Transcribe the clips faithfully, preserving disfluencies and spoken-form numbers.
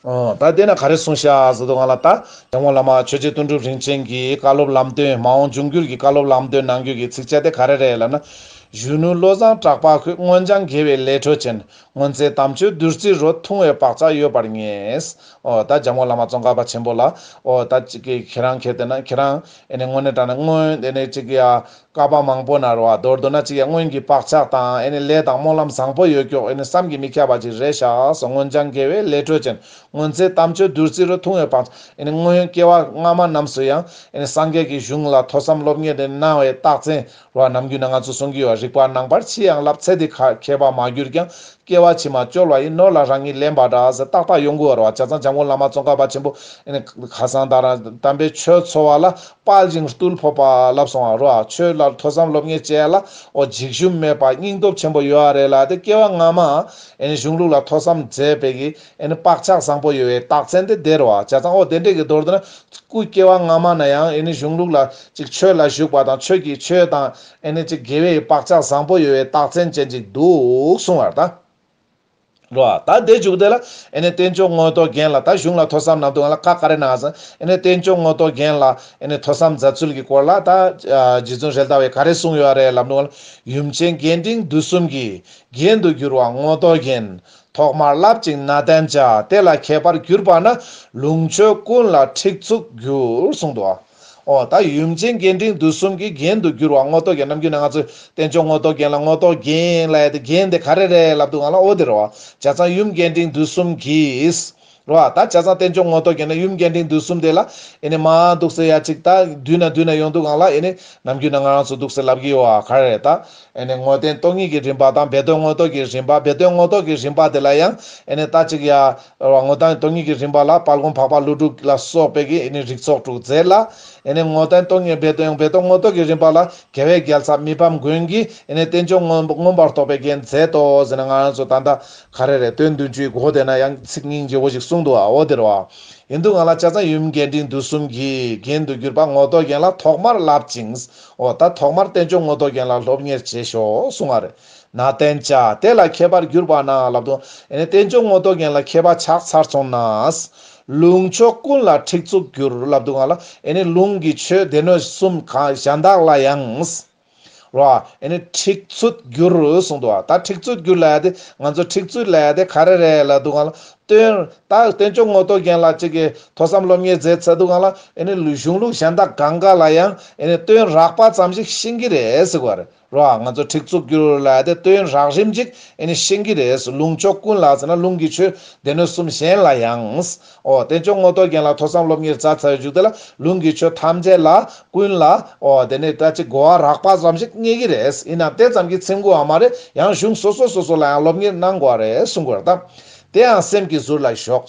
ཨོ། ད་དེ་ན་ག་རེ་གསུངས་ཤག་ཟེར་དུས་སྒང་ལ། ད་འཇམ་མགོན་བླ་མ་ཆོས་རྗེ་དོན་གྲུབ་རིན་ཆེན་གྱིས་བཀའ་སློབ་ལམ་སྟོན། མ་འོངས་འབྱུང་འགྱུར་གྱི་བཀའ་སློབ་ལམ་སྟོན་གནང་རྒྱུ་གི་ཚིགས་བཅད་དེ་ག་རེ་རེད་ལབ་ན། གཞོན་ནུ་བློ་བཟང་གྲགས་པ་ཁོས། སྔོན་སྦྱངས་དགེ་བའི་ལས་འཕྲོ་ཅན། སྔོན་ཚེ་དམ་ཆོས་བདུད་རྩི་རོ། འཐུང་བའི་བག་ཆགས་ཡོད་པར་ངེས། ཨོ། ད་འཇམ་མགོན་བླ་མ་ཙོང་ཁ་པ་ཆེན་པོ་ལ། ཨོ། ད་ཅིག་གི་ཁྱེད་རང་ཁྱེད་དེ་ན་ཁྱེད་རང་ཨེ་ནི་དངོས་གནས་དྲང་གནས་སྔོན་ཨེ་ནི་ཅིག་ཡ། བསྐལ་པ་མང་པོ་ན་རོ། མདོར་བསྡུ་ན་ཅིག་ཡ་སྔོན་གྱི་བག་ཆགས་དང་ཨེ་ནི་ལས་དང་སྨོན་ལམ་བཟང་པོ་ཡོད་ཀྱོག་ཨེ་ནི་བསམ་གྱིས་མི་ཁྱབ་པ་ཅིག་རེད་ཤག་སོ། སྔོན་སྦྱངས་དགེ་བའི་ལས་འཕྲོ་ཅན། སྔོན་ཚེ་དམ་ཆོས་བདུད་རྩི་རོ། འཐུང་བའི་བག་ཆགས། ཨེ་ནི་སྔོན་སྐྱེ་བ་སྔ་མ་རྣམས་སུ་ཡང་ཨེ་ནི་སངས་རྒྱས་ཀྱི་གཞུང་ལ་ཐོས་བསམ་སློབ་གཉེར་དེ་གནང་བའི་རྟགས་མཚན་རོ། ནམ་རྒྱུན་ན་ང་ཚོ་གསུང་གི་ཡོད། རིག་པ་ནང་པར་ཕྱིས་ཡང་བསླབ། ཚེ་འདི་ཁ་མཁས་པ་མ་གྱུར་ཀྱང་། སྐྱེ་བ་ཕྱི་མ་སྐྱོ་བ་ཡིན། ནོར་ལ་རང་ཉིད་ལེན་པ་འདྲ་ཟེར་ཏག་ཏག་ཡོང་གི་ཡོད་རེད་བ། བྱས་ཙང་འཇམ་མགོན་བླ་མ་ཙོང་ཁ་པ་ཆེན་པོ་ཨེ་ནི་ཁ་སང་དང་ར་དམ་པའི་ཆོས་འཚོ་བ་ལ་དཔལ་ཞིང་རྟུལ་ཕོད་པ་ལབ་སོང་བ་རེད་བ། ཆོས་ལ་ཐོས་བསམ་སློབ་གཉེར་བྱས་ལ་ཨོ་འཇིགས་ཞུམ་མེད་པ་སྙིང་སྟོབས་ཆེན་པོ་ཡོད་རེད་ལ། དེ་སྐྱེ་བ་སྔ་མ་ཨེ་ནི་གཞུང་ལུགས་ལ་ཐོས་བསམ་མཛད་པའི་གི་ཨེ་ནི་བག་ཆགས་བཟང་པོ་ཡོད་པའི་རྟགས་མཚན་དེ་དེ་རེད་བ། བྱས་ཙང་ཨོ་དེ་འདྲས་ཀྱི་མདོར་བསྡུ་ན། སྐུ་སྐྱེ་བ་སྔ་མ་ན་ཡང་ཨེ་ནི་གཞུང་ལུགས་ལ་ཅིག་ཆོས་ལ་ཞུགས་པ་དང་ཆོས་ཀྱི་ཆོས་དང་ཨེ་ནི་ཅིག་དགེ་བའི་བག་ཆགས་བཟང་པོ་ཡོད་པའི་རྟགས་མཚན་ཅན་ཅིག་འདུག་གསུང་བར་ད། རོ། ད་དེ་མཇུག་དེ་ལ་ཨེ་ནི་བསྟན་སྐྱོང་མངོན་རྟོགས་རྒྱན་ལ། ད་གཞུང་ལ་ཐོས་བསམ་གནང་དུས་སྒང་ལ་ཁ་ག་རེ་གནང་ཟེར། ཨེ་ནི་བསྟན་སྐྱོང་མངོན་རྟོགས་རྒྱན་ལ་ཨེ་ནི་ཐོས་བསམ་མཛད་ཚུལ་གྱི་སྐོར་ལ་ད་རྗེ་བཙུན་རེད་མདའ་བས་ག་རེ་གསུངས་ཡོད་རེད་ལབ་དུས་སྒང་ལ། ཡུམ་ཆེན་རྒྱས་འབྲིང་བསྡུས་གསུམ་གྱི། རྒྱན་དུ་གྱུར་པ་མངོན་རྟོགས་རྒྱན། ཐོག་མར་བསླབ་ཅིང་ན་བསྟེན་བྱ། དེ་ལ་མཁས་པར་གྱུར་པ་ན། ལུང་ཆོས་ཀུན་ལ་ཁྲིགས་ཚུགས་འགྱུར་གསུངས་འདུག་ཨ། ཨོ་ད་ཡུམ་ཆེན་རྒྱས་འབྲིང་བསྡུས་གསུམ་གྱི་རྒྱན་དུ་གྱུར་པ་མངོན་རྟོགས་རྒྱན། ནམ་རྒྱུན་ན་ང་ཚོས་བསྟན་སྐྱོང་མངོན་རྟོགས་རྒྱན་ལ་མངོན་རྟོགས་རྒྱན་ལབ་ཡ་དེ། རྒྱན་དེ་ག་རེ་རེད་ལབ་དུས་སྒང་ལ་ཨོ་དེ་རེད་བ། བྱས་ཙང་ཡུམ་རྒྱས་འབྲིང་བསྡུས་གསུམ་གྱིས་རེད་བ། ད་བྱས་ཙང་བསྟན་སྐྱོང་མངོན་རྟོགས་རྒྱན་ལ་ཡུམ་རྒྱས་འབྲིང་བསྡུས་གསུམ་དེ་ལ་ཨེ་ནི་མ་འདུག་ཟེར་ཡ་ཅིག་ད་བསྡུས་ན་བསྡུས་ན་ཡོང་དུས་སྒང་ལ་ཨེ་ནི་ནམ་རྒྱུན་ན་ང་རང་ཚོ་འདུག་ཟེར་ལབ་ཀྱི་ཡོད་བ། ག་རེ་རེད་ད། ཨེ་ནི་དངོས་བསྟན་སྟོང་ཉིད་ཀྱི་རིམ་པ་དང་སྦས་དོན་མངོན་རྟོགས་ཀྱི་རིམ་པ། སྦས་དོན་མངོན་རྟོགས་ཀྱི་རིམ་པ་དེ་ལ་ཡང་ཨེ་ནི་ད་ཅིག་ཡ། དངོས་བསྟན་སྟོང་ཉིད་ཀྱི་རིམ་པ་ལ་དཔལ་མགོན་འཕགས་པ་ཀླུ་སྒྲུབ་ལ་སོགས་པའི་གི་ཨེ་ནི་རིགས་ཚོགས་དྲུག་མཛད་ལ། ཨེ་ནི་དངོས་བསྟན་སྟོང་ཉིད་སྦས་དོན། སྦས་དོན་མངོན་རྟོགས་ཀྱི་རིམ་པ་ལ་རྒྱལ་བའི་རྒྱལ་ཚབ་མི་ཕམ་མགོན་གྱིས་ཨེ་ནི་བསྟན་སྐྱོང་མངོན་མངོན་པར་རྟོགས་པའི་རྒྱན་མཛད་དོ་ཟེར་ན། ང་རང་ཚོ་ད་ལྟ་ག་རེ་རེད། དོན་བདུན་ཅུའི་འགོ་དེ་ན་ཡང་ཚིག་སྙིང་རྗེ་བོ་ཞིག་གསུངས་འདུག་ཨ། འོ་དེ་རེད་བ། ཡིན་དུས་སྒང་ལ་བྱས་ཙང་ཡུམ་རྒྱས་འབྲིང་བསྡུས་གསུམ་གྱི་རྒྱན་དུ་གྱུར་པ་མངོན་རྟོགས་རྒྱན་ལ་ཐོག་མར་བསླབ་ཅིང་། འོ་ད་ཐོག་མར་བསྟན་སྐྱོང་མངོན་རྟོགས་རྒྱན་ལ་སློབ་གཉེར་བྱེད་ཤོག་གསུང་བ་རེད། ན་བསྟེན་བྱ། དེ་ལ་མཁས་པར་གྱུར་པ་ན་ལབ་དུས། ཨེ་ནི་བསྟན་སྐྱོང་མངོན་རྟོགས་རྒྱན་ལ་མཁས་པ་ཆགས་ཚར་སོང་ན། ལུང་ཆོས་ཀུན་ལ་ཁྲིགས་ཚུགས་འགྱུར་ལབ་དུས་སྒང་ལ། ཨེ་ནི་ལུང་གི་ཆོས་སྡེ་སྣོད་གསུམ་གང་གཞན་དག་ལ་ཡང་། རོ། ཨེ་ནི་ཁྲིགས་ཚུགས་འགྱུར་གསུངས་འདུག་བ། ད་ཁྲིགས་ཚུགས་འགྱུར་ལབ་ཡ་དེ། ང་ཚོ་ཁྲིགས་ཚུགས་ལབ་ཡ་དེ་ག་རེ་རེད་ལབ་དུས་སྒང་ལ། སྟོན། ད་བསྟན་སྐྱོང་མངོན་རྟོགས་རྒྱན་ལ་ཅིག་གི་ཐོས་བསམ་སློབ་གཉེར་མཛད་ཚར་དུས་སྒང་ལ། ཨེ་ནི་གཞུང་ལུགས་གཞན་དག་གང་ག་ལ་ཡང་ཨེ་ནི་སྟོན་རགས་པ་ཙམ་ཞིག་ཤེས་ཀྱི་རེད་ཟེར་བ་རེད། རོ། ང་ཚོ་ཁྲིགས་ཚུགས་འགྱུར་ལབ་ཡ་དེ་སྟོན་རགས་རིམ་ཅིག་ཨེ་ནི་ཤེས་ཀྱི་རེད། ལུང་ཆོས་ཀུན་ལ་ཟེར་ན་ལུང་གི་ཆོས་སྡེ་སྣོད་གསུམ་གཞན་ལ་ཡང་། འོ་བསྟན་སྐྱོང་མངོན་རྟོགས་རྒྱན་ལ་ཐོས་བསམ་སློབ་གཉེར་མཛད་ཚར་བའི་མཇུག་དེ་ལ་ལུང་གི་ཆོས་ཐམས་ཅད་ལ་ཀུན་ལ། འོ་དེ་ནས་ད་ཅིག་གོ་བ་རགས་པ་ཙམ་ཞིག་རྙེད་ཀྱི་རེད། ཡིན་ནའང་དེ་ཙམ་གྱིས་ཚིམ་དགོས་པ་མ་རེད། ཡང་གཞུང་སོ་སོ་སོ་སོ་ལ་ཡང་སློབ་གཉེར་གནང་དགོས་པ་རེད་གསུང་དགོས་རེད་ད། དེ་ཡང་སེམས་ཀྱི་ཟུར་ལ་ཞོག་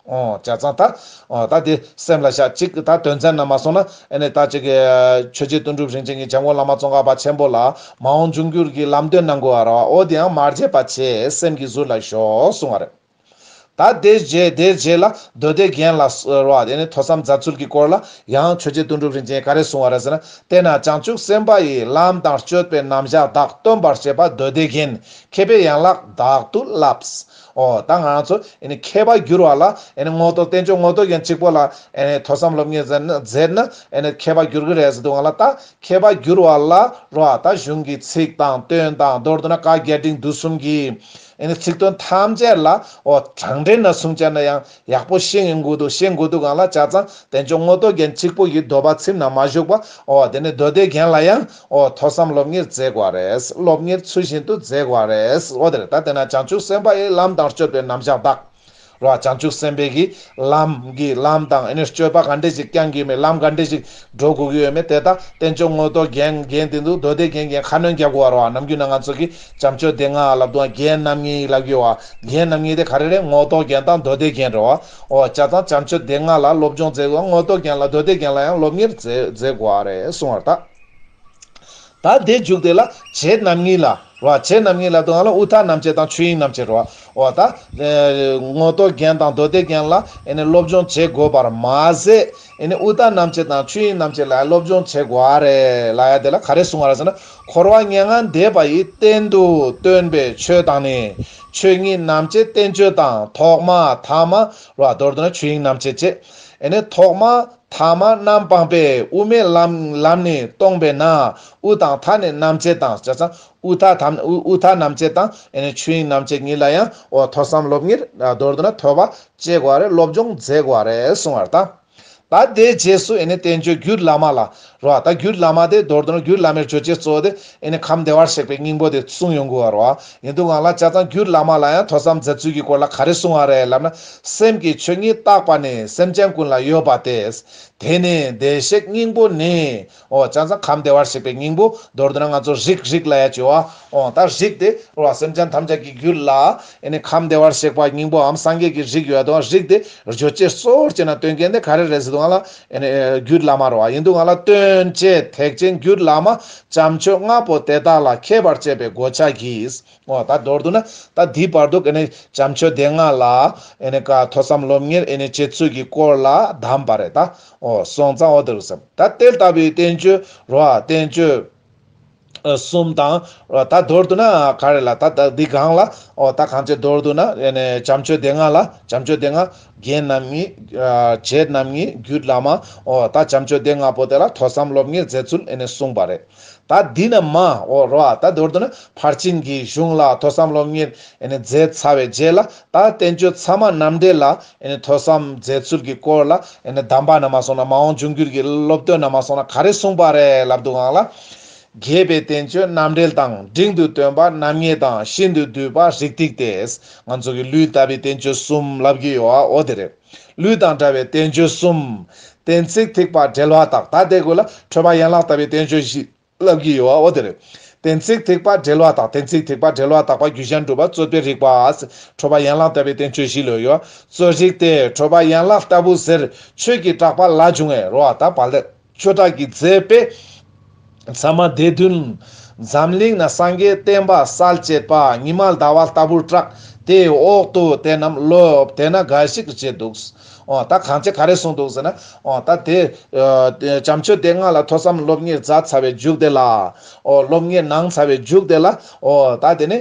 འོ་བྱས་ཙང་ད། འོ་ད་དེ་སེམས་ལ་བཞག་ཅིག་ད་དོན་ཚན་ནང་མ་སོང་ན་ཨེ་ནི་ད་ཅིག་གི་ཆོས་རྗེ་དོན་གྲུབ་རིན་ཆེན་གྱིས་འཇམ་མགོན་བླ་མ་ཙོང་ཁ་པ་ཆེན་པོ་ལ་མ་འོངས་འབྱུང་འགྱུར་གྱི་ལམ་སྟོན་གནང་དགོས་པ་རེད་བ། འོ་དེ་ཡང་མ་བརྗེད་པ་བྱས་སེམས་ཀྱི་ཟུར་ལ་ཞོག་གསུང་བ་རེད། ད་དེ་རྗེས་དེ་རྗེས་ལ་མདོ་སྡེ་རྒྱན་ལ་ཟེར་བ་དེ་ནི་ཐོས་བསམ་མཛད་ཚུལ་གྱི་སྐོར་ལ་ཡང་ཆོས་རྗེ་དོན་གྲུབ་རིན་ཆེན་ག་རེ་གསུང་བ་རེད་ཟེར་ན། དེས་ན་བྱང་ཆུབ་སེམས་དཔའ་ཡི། ལམ་དང་སྤྱོད་པའི་རྣམ་གཞག་དག་སྟོན་པར་བྱེད་པ་མདོ་སྡེ་རྒྱན། མཁས་པས་ཡན་ལག་དག་ཏུ་བསླབས། འོ་ད་ང་རང་ཚོ་ཨེ་ནི་མཁས་པར་གྱུར་པ་ལ་ཨེ་ནི་མངོན་རྟོགས་བསྟན་སྐྱོང་མངོན་རྟོགས་རྒྱན་གཅིག་པོ་ལ་ཨེ་ནི་ཐོས་བསམ་སློབ་གཉེར་མཛད་ན་མཛད་ན་ཨེ་ནི་མཁས་པར་གྱུར་གྱི་རེད་ཟེར་དུས་སྒང་ལ། ད་མཁས་པར་གྱུར་པ་ལ་རོ། ད་གཞུང་གི་ཚིག་དང་དོན་དང་མདོར་བསྡུ་ན་བཀའ་རྒྱས་འབྲིང་བསྡུས་གསུམ་གྱི་ཨེ་ནི་ཚིག་དོན་ཐམས་ཅད་ལ། འོ་གྲངས་འདྲེན་ན་གསུང་བྱས་ན་ཡང་ཡག་པོ་ཤེས་ཡོང་དགོས་འདུག་ཤེས་དགོས་འདུག་སྒང་ལ། བྱས་ཙང་བསྟན་སྐྱོང་མངོན་རྟོགས་རྒྱན་གཅིག་པོ་ཡི་འདོད་པ་ཚིམ་ན་མ་བཞུགས་པ། འོ་དེ་ནས་མདོ་སྡེ་རྒྱན་ལ་ཡང་འོ་ཐོས་བསམ་སློབ་གཉེར་མཛད་དགོས་པ་རེད། སློབ་གཉེར་ཚུལ་བཞིན་དུ་མཛད་དགོས་པ་རེད། འོ་དེ་རེད། ད་དེས་ན་བྱང་ཆུབ་སེམས་དཔའ་ཡི། ལམ་དང་སྤྱོད་པའི་རྣམ་གཞག་དག་རོ། བྱང་ཆུབ་སེམས་དཔའི་གི་ལམ་གྱི་ལམ་དང་ཨེ་ནི་སྤྱོད་པ་ག་འདྲ་ཞིག་བསྐྱང་གི་ཡོད་མེད། ལམ་ག་འདྲ་ཞིག་འགྲོ་དགོས་ཀྱི་ཡོད་མེད་དེ། ད་བསྟན་སྐྱོང་མངོན་རྟོགས་རྒྱན་རྒྱན་དེ་འདུག་མདོ་སྡེ་རྒྱན་རྒྱན་ཁ་སྣོན་རྒྱག་དགོས་པ་རེད་བ། ནམ་རྒྱུན་ན་ང་ཚོ་གི་བྱམས་ཆོས་སྡེ་ལྔ་ལབ་དུས་རྒྱན་རྣམ་ངེས་ལབ་ཀྱི་ཡོད་བ། རྒྱན་རྣམ་ངེས་དེ་ག་རེ་རེད། མངོན་རྟོགས་རྒྱན་དང་མདོ་སྡེ་རྒྱན་རེད་བ། འོ་བྱས་ཙང་བྱམས་ཆོས་སྡེ་ལྔ་ལ་སློབ་སྦྱོང་མཛད་དགོས། མངོན་རྟོགས་རྒྱན་ལ་མདོ་སྡེ་རྒྱན་ལ་ཡང་སློབ་གཉེར་མཛད་མཛད་དགོས་པ་རེད་གསུང་བ་རེད་ད། ད་དེ་མཇུག་དེ་ལ་བྱེད་རྣམ་གཉིས་ལ་ རོ། བྱེད་རྣམ་གཉིས་ལབ་དུས་སྒང་ལ་དབུ་མཐའ་རྣམ་བཅད་དང་ཆོས་དབྱིངས་རྣམ་བཅད་རོ། འོ་ད་ངོ་ཐོག་རྒྱན་དང་མདོ་སྡེ་རྒྱན་ལ་ཨེ་ནི་སློབ་སྦྱོང་བྱེད་དགོས་པར་མ་ཟད། ཨེ་ནི་དབུ་མཐའ་རྣམ་བཅད་དང་ཆོས་དབྱིངས་རྣམ་བཅད་ལ་སློབ་སྦྱོང་བྱེད་དགོས་རེད་ལབ་ཡ་དེ་ལ་ག་རེ་གསུང་བ་རེད་ཟེར་ན། འཁོར་བ་མྱ་ངན་འདས་པ་ཡི་གཏན་དུ་སྟོན་པའི་ཆོས་དང་ནི། ཆོས་ཉིད་རྣམ་བཅད་བསྟན་བཅོས་དང་ཐོག་མ་ཐ་མ་རོ། མདོར་བསྡུ་ན་ཆོས་དབྱིངས་རྣམ་བཅད་བྱེད། ཨེ་ནི་ཐོག་མ་ཐ་མ་རྣམ་སྤངས་པས་དབུ་མའི་ལམ་ལམ་ནི་སྟོང་པས་ན། དབུ་དང་མཐའ་ནི་རྣམ་བཅད་དང་བྱས་ཙང་། དབུ་མཐའ་ཐམ་དབུ་དབུ་མཐའ་རྣམ་བཅད་དང་ཨེ་ནི་ཆོས་དབྱིངས་རྣམ་བཅད་གཉིས་ལ་ཡང་འོ་ཐོས་བསམ་སློབ་གཉེར་མདོར་བསྡུ་ན་ཐོས་པ་བྱེད་དགོས་རེད། སློབ་སྦྱོང་མཛད་དགོས་རེད་གསུང་བ་རེད་ད། ད་དེའི་རྗེས་སུ་ཨེ་ནི་བསྟན་བཅོས་རྒྱུད་བླ་མ་ལ་རོ། ད་རྒྱུད་བླ་མ་དེ་མདོར་བསྡུ་ན་རྒྱུད་བླ་མའི་བརྗོད་བྱའི་གཙོ་བོ་དེ་ཨེ་ནི་ཁམས་བདེ་བར་གཤེགས་པའི་སྙིང་པོ་དེ་གསུངས་ཡོང་དགོས་པ་རོ། ཡིན་དུས་སྒང་ལ་བྱས་ཙང་རྒྱུད་བླ་མ་ལ་ཡང་ཐོས་བསམ་མཛད་ཚུལ་གྱི་སྐོར་ལ་ག་རེ་གསུང་བ་རེད་ལབ་ན། སེམས་ཀྱི་ཆོས་ཉིད་རྟག་པ་ནི་སེམས་ཅན་ཀུན་ལ་ཡོད་པ་སྟེ། དེ་ནི་བདེ་གཤེགས་སྙིང་པོ་ནི། འོ་བྱས་ཙང་ཁམས་བདེ་བར་གཤེགས་པའི་སྙིང་པོ་མདོར་བསྡུ་ན་ང་ཚོ་རིགས་རིགས་ལབ་ཡ་ཅིག་ཡོད་པ། འོ་ད་རིགས་དེ་རོ། སེམས་ཅན་ཐམས་ཅད་ཀྱི་རྒྱུད་ལ་ཨེ་ནི་ཁམས་བདེ་བར་གཤེགས་པ་སྙིང་པོའམ་སངས་རྒྱས་ཀྱི་རིགས་ཡོད་དོ། རིགས་དེ་བརྗོད་བྱའི་གཙོ་བོར་བྱས་ན་སྟོན་མཁན་དེ་ག་རེ་རེད་ཟེར་དུས་སྒང་ལ་ཨེ་ནི་རྒྱུད་བླ་མ་རོ། ཡིན་དུས་སྒང་ལ་སྟོན་བྱེད་ཐེག་ཆེན་རྒྱུད་བླ་མ་བྱམས་ཆོས་ལྔ་པོ་དེ་དག་ལ་མཁས་པར་བྱེད་པའི་གོ་ཆ་གིས། འོ་ད་མདོར་བསྡུ་ན་ད་འདིའི་བར་དུ་ཨེ་ནི་བྱམས་ཆོས་སྡེ་ལྔ་ལ་ཨེ་ནི་ཀ་ཐོས་བསམ་སློབ་གཉེར་ཨེ་ནི་བྱེད་ཚུལ་གྱི་སྐོར་ལ་གདམས་པ་རེད་ད། འོ་སོང་ཙང་འོ་དེ་རུ་སེམས་ད་དེ་ལྟ་བུའི་བསྟན་བཅོས་རོ། བསྟན་བཅོས་གསུམ་དང་རོ། ད་མདོར་བསྡུ་ན་ག་རེ་ལ་ད་ད་འདི་གང་ལ་འོ་ད་གང་ཅི་མདོར་བསྡུ་ན་ཨེ་ནི་བྱམས་ཆོས་སྡེ་ལྔ་ལ་བྱམས་ཆོས་སྡེ་ལྔ་རྒྱན་རྣམ་གཉིས། བྱེད་རྣམ་གཉིས་རྒྱུད་བླ་མ། འོ་ད་བྱམས་ཆོས་སྡེ་ལྔ་པོ་དེ་ལ་ཐོས་བསམ་སློབ་གཉེར་མཛད་ཚུལ་ཨེ་ནི་གསུངས་པ་རེད། ད་འདི་ན་མ་འོ་རོ། ད་མདོར་བསྡུ་ན་ཕར་ཕྱིན་གྱི་གཞུང་ལ་ཐོས་བསམ་སློབ་གཉེར་ཨེ་ནི་མཛད་ཚར་བའི་རྗེས་ལ་ད་བསྟན་བཅོས་ཚང་མ་རྣམ་འགྲེལ་ལ་ཨེ་ནི་ཐོས་བསམ་མཛད་ཚུལ་གྱི་སྐོར་ལ་ཨེ་ནི་གདམས་པ་ན་མ་སོང་ན་མ་འོངས་འབྱུང་འགྱུར་གྱི་སློབ་དཔོན་ན་མ་སོང་ན་ག་རེ་གསུངས་པ་རེད་ལབ་དུས་སྒང་ལ། རྒྱས་པའི་བསྟན་བཅོས་རྣམ་འགྲེལ་དང་འབྲིང་དུ་སྟོན་པ་རྣམ་ངེས་དང་ཤིན་ཏུ་བསྡུས་པ་རིགས་ཐིགས་ཏེ། ང་ཚོ་གི་ལུས་ལྟ་བུའི་བསྟན་བཅོས་གསུམ་ལབ་ཀྱི་ཡོད་ཨ། འོ་དེ་རེད། ལུས་དང་འདྲ་བའི་བསྟན་བཅོས་གསུམ། གཏན་ཚིགས་ཐིགས་པ་འབྲེལ་བ་དག་ད་དེ་དགོས་ལ་ཁྲོས་པ་ཡན་ལག་ལྟ་བུའི་བསྟན་བཅོས་བཞི་ལབ་ཀྱི་ཡོད་ཨ། འོ་དེ་རེད། གཏན་ཚིགས་ཐིགས་པ་འབྲེལ་བ་དག་གཏན་ཚིགས་ཐིགས་པ་འབྲེལ་བ་དག་པ་རྒྱུ་གཞན་སྒྲུབ་པ་རྩོད་པའི་རིགས་པ། ཁྲོས་པ་ཡན་ལག་ལྟ་བུའི་བསྟན་བཅོས་བཞི་ལོས་ཡོད། རྩོད་རིགས་ཏེ་ཁྲོས་པ་ཡན་ལག་ལྟ་བུ་ཟེར་ཆོས་ཀྱི་གྲགས་པ་ལ་བྱུང་བས་རོ། ད་བལ་ལས། ཆོས་གྲགས་ཀྱིས་མཛད་པའི་ཚད་མ་སྡེ་བདུན། འཛམ་གླིང་ན་སངས་རྒྱས་བསྟན་པ་གསལ་བྱེད་པ། ཉི་མ་ཟླ་བ་ལྟ་བུར་གྲགས། དེའི་འོག་ཏུ་དེ་རྣམས་ལོབས། དེ་ན་འགའ་ཞིག་བྱས་འདུག། འོ་ད་གང་ཅི་ག་རེ་གསུངས་འདུག་ཟེར་ན། འོ་ད་དེ་བྱམས་ཆོས་སྡེ་ལྔ་ལ་ཐོས་བསམ་སློབ་གཉེར་མཛད་ཚར་བའི་མཇུག་དེ་ལ། འོ་སློབ་གཉེར་གནང་ཚར་བའི་མཇུག་དེ་ལ། འོ་ད་དེ་ནི་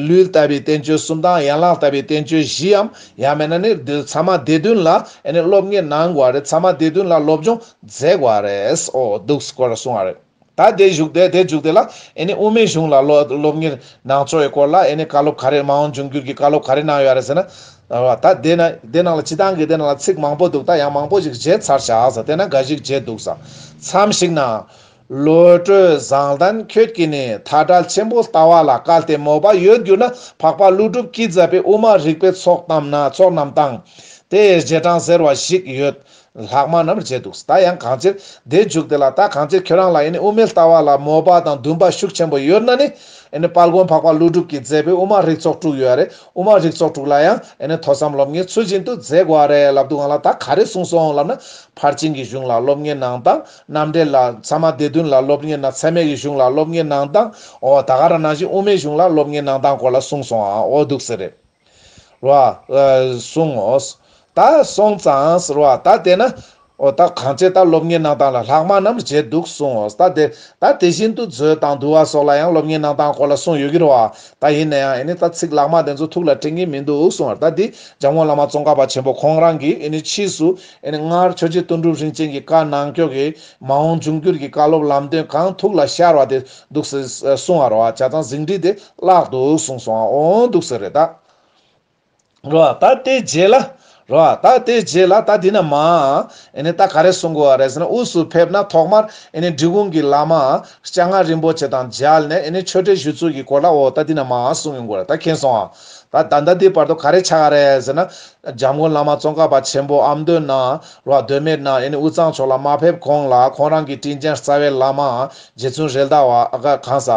ལུས་ལྟ་བུའི་བསྟན་བཅོས་གསུམ་དང་ཡན་ལག་ལྟ་བུའི་བསྟན་བཅོས་བཞིའམ། ཡང་མིན་ན་ནི་འདི་ཚད་མ་སྡེ་བདུན་ལ་ཨེ་ནི་སློབ་གཉེར་གནང་དགོས་རེད། ཚད་མ་སྡེ་བདུན་ལ་སློབ་སྦྱོང་མཛད་དགོས་རེད། འོ་འདུག་སྐོར་གསུང་བ་རེད། ད་དེ་བཞུགས་དེ་དེ་བཞུགས་དེ་ལ་ཨེ་ནི་དབུ་མའི་གཞུང་ལ་སློབ་སློབ་གཉེར་གནང་ཕྱོགས་ཀྱི་སྐོར་ལ་ཨེ་ནི་བཀའ་སློབ་ག་རེ་མ་འོངས་འབྱུང་འགྱུར་གྱི་བཀའ་སློབ་ག་རེ་གནང་ཡོད་རེད་ཟེར་ན། ད་དེ་ན་དེ་ནང་ལ་སྤྱི་བཏང་གི་དེ་ནང་ལ་ཚིག་མང་པོ་འདུག་ད་ཡང་མང་པོ་ཞིག་བརྗེད་ཚར་བཞག་ཟེར། དེ་ན་འགའ་ཞིག་བརྗེད་འདུག་ས། མཚམས་ཤིག་ན། བློ་གྲོས་བཟང་ལྡན་ཁྱོད་ཀྱིས་ནི་མཐའ་བྲལ་ཆེན་པོ་ལྟ་བ་ལ་བཀལ་ཏེ་མོས་པ་ཡོད་གྱུར་ན། འཕགས་པ་ཀླུ་སྒྲུབ་ཀྱིས་མཛད་པའི་དབུ་མ་རིག་པའི་ཚོགས་རྣམས་ན་ཚོགས་རྣམས་དང་། དེའི་རྗེས་འབྲང་ཟེར་བ་ཞིག་ཡོད། ལྷག་མ་རྣམས་བརྗེད་འདུག་ད་ཡང་གང་ཕྱིར་དེ་འཇུག་དེ་ལ་ད་གང་ཕྱིར་ཁྱོད་རང་ལ་ཨེ་ནི་དབུ་མའི་ལྟ་བ་ལ་མོས་པ་དང་འདུན་པ་ཤུགས་ཆེན་པོ་ཡོད་ན་ནི། ཨེ་ནི་དཔལ་མགོན་འཕགས་པ་ཀླུ་སྒྲུབ་ཀྱིས་མཛད་པའི་དབུ་མ་རིགས་ཚོགས་དྲུག་ཡོད་རེད། དབུ་མ་རིགས་ཚོགས་དྲུག་ལ་ཡང་ཨེ་ནི་ཐོས་བསམ་སློབ་གཉེར་ཚུལ་བཞིན་དུ་མཛད་དགོས་རེད་ལབ་དུས་སྒང་ལ་ད་ག་རེ་གསུངས་སོང་ལབ་ན། ཕར་ཕྱིན་གྱི་གཞུང་ལ་སློབ་གཉེར་གནང་སྟངས། རྣམ་འགྲེལ་ལ་ཚད་མ་སྡེ་བདུན་ལ་སློབ་གཉེར་གནང་། ཚད་མའི་གཞུང་ལ་སློབ་གཉེར་གནང་སྟངས། འོ་ད་ག་རང་ནང་བཞིན་དབུ་མའི་གཞུང་ལ་སློབ་གཉེར་གནང་སྟངས་སྐོར་ལ་གསུངས་སོང་ཨ། འོ་འདུག་ཟེར་རེད། རོ། ཨ་གསུང་ངོ་། ད་སོང་ཙང་རོ། ད་དེ་ན། འོ་ད་གང་ཅི་ད་སློབ་གཉེར་གནང་སྟངས་ལ་ལྷག་མ་རྣམས་བརྗེད་འདུག་གསུང་ངོ་། ད་དེ་ད་དེ་བཞིན་དུ་མཛོད་དང་འདུལ་བ་སོགས་ལ་ཡང་སློབ་གཉེར་གནང་སྟངས་སྐོར་ལ་གསུངས་ཡོད་ཀྱི་རེད་བ། ད་ཡིན་ན་ཡང་ཨེ་ནི་ད་ཚིག་ལྷག་མ་དེ་ཚོ་ཐུགས་ལ་དྲན་གྱི་མི་འདུག་གསུང་བ། ད་འདི་འཇམ་མགོན་བླ་མ་ཙོང་ཁ་པ་ཆེན་པོ་ཁོང་རང་གིས་ཨེ་ནི་ཕྱིས་སུ་ཨེ་ནི་སྔར་ཆོས་རྗེ་དོན་གྲུབ་རིན་ཆེན་གྱི་བཀའ་ནང་འཁྱོག་གི་མ་འོངས་འབྱུང་འགྱུར་གྱི་བཀའ་སློབ་ལམ་སྟོན་གང་ཐུགས་ལ་ཤར་བ་དེ་འདུག་ཟེར་གསུང་བ་རེད་བ། བྱས་ཙང་ཟིན་བྲིས་དེ་བཀླགས་འདུག་གསུངས་སོང་ཨ། འོ་འདུག་ཟེར་རེད་ད། རོ། ད་དེ་རྗེས་ལ། རོ། ད་དེ་རྗེས་ལ་ད་འདི་ན་མ། ཨེ་ནི་ད་ག་རེ་གསུང་དགོས་བ་རེད་ཟེར་ན། དབུས་སུ་ཕེབས་ན་ཐོག་མར་ཨེ་ནི་འབྲི་གུང་གི་བླ་མ་སྤྱན་སྔ་རིན་པོ་ཆེ་དང་མཇལ་ནས་ཨེ་ནི་ཆོས་འབྲེལ་ཞུ་ཚུལ་གྱི་སྐོར་ལ་འོ་ད་འདི་ན་མ་གསུང་ཡོང་དགོས་རེད། ད་མཁྱེན་སོང་ཨ། ད་ད་ལྟ་འདི་བར་དུ་ག་རེ་ཆགས་རེད་ཟེར་ན། འཇམ་མགོན་བླ་མ་ཙོང་ཁ་པ་ཆེན་པོ་ཨ་མདོའི་ནང་རོ། མདོ་སྨད་ནང་ཨེ་ནི་དབུས་གཙང་ཕྱོགས་ལ་མ་ཕེབས་གོང་ལ་ཁོང་རང་གི་དྲིན་ཅན་རྩ་བའི་བླ་མ་རྗེ་བཙུན་རེད་མདའ་བ་ཨ་ག་གང་ས་